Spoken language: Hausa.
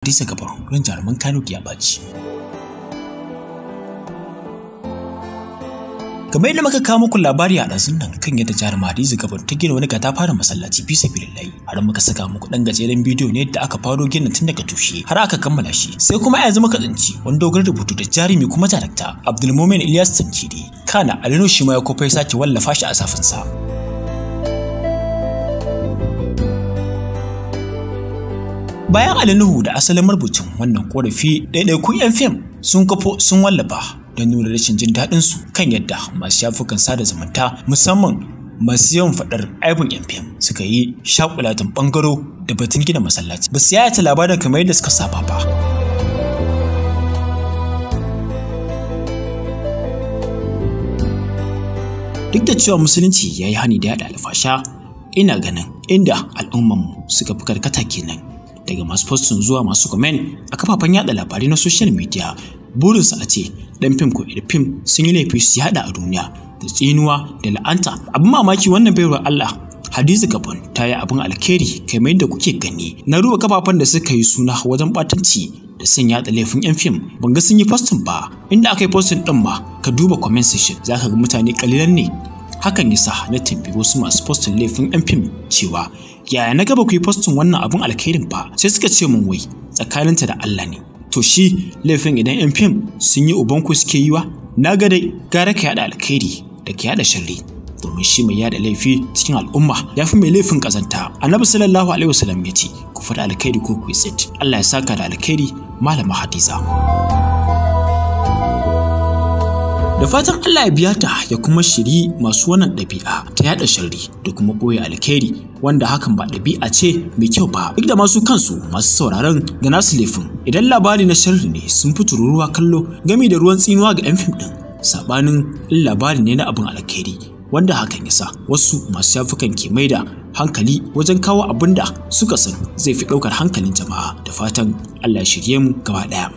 Hadiza Gabon ran jaruman Kano ya ɓaci. Kamar yadda muka kawo muku labari a ɗazun nan kan yadda jaruma Hadiza Gabon ta gina wani katafaren masallaci fi sabilillahi, har muka saka muku ɗan gajeren bidiyo ne da aka faro ginin tun daga tushe har aka kammala shi. Sai kuma a yanzu muka tsinci wani dogon rubutu da jarumi kuma darakta Abdulmumin Ilyas Tankidi, kana Alinu shi ma ya kofai sake wallafa shi a safinsa. Bayan Ali Nuhu da asalin marubucin wannan korafi, ɗaiɗaikun 'yan fim sun kafo sun wallafa don nuna rashin jin daɗin su kan yadda masu shafukan sada zumunta, musamman masu yawan faɗar aibun 'yan fim, suka yi shakulatin ɓangaro da batun gina masallaci. Ba su yayata labarin kamar yadda suka saba ba. Duk da cewa musulunci ya yi hani da yaɗa alfasha, ina ganin inda al'ummanmu suka fi karkata kenan, daga masu postin zuwa masu comment a kafafen yada labarai na social media. Burinsu a ce dan fim ko yar fim sun yi laifi su yada a duniya da tsinuwa da la'anta. Abin mamaki, wannan baiwar Allah Hadiza Gabon ta yi abin alkhairi kamar yadda kuke gani. Na duba kafafen da suka yi suna wajen batanci da son yada laifin yan fim, ban ga sun yi postin ba. Inda aka yi postin din ma, ka duba comment section, zaka ga mutane kalilan ne. Hakan yasa na tambayi wasu masu postin laifin yan fim cewa yaya na gaba ku yi postin wannan abin alkhairin ba? Sai suka ce mun wai tsakaninta da Allah ne. To shi laifin idan yan fim sun yi ubanku suke yi wa? Na ga dai gara ka yada alkhairi da ka yada sharri, domin shi mai yada laifi cikin al'umma ya fi mai laifin kazanta. Annabi sallallahu alaihi wasallam ya ce ku faɗi alkhairi ko ku yi tsit. Allah ya saka da alkhairi, Malama Hadiza. Da fatan Allah ya biya ta ya kuma shiri masu wannan ɗabi'a ta yaɗa sharri da kuma ɓoye alkhairi, wanda hakan ba ɗabi'a ce mai kyau ba. Duk da masu kansu masu sauraron da nasu laifin, idan labari na sharri ne sun fi tururuwa kallo gami da ruwan tsinuwa ga 'yan fim ɗin, saɓanin in labari ne na abin alkhairi, wanda hakan yasa wasu masu shafukan ke maida hankali wajen kawo abin da suka san zai fi ɗaukar hankalin jama'a. Da fatan Allah ya shirye mu gaba ɗaya.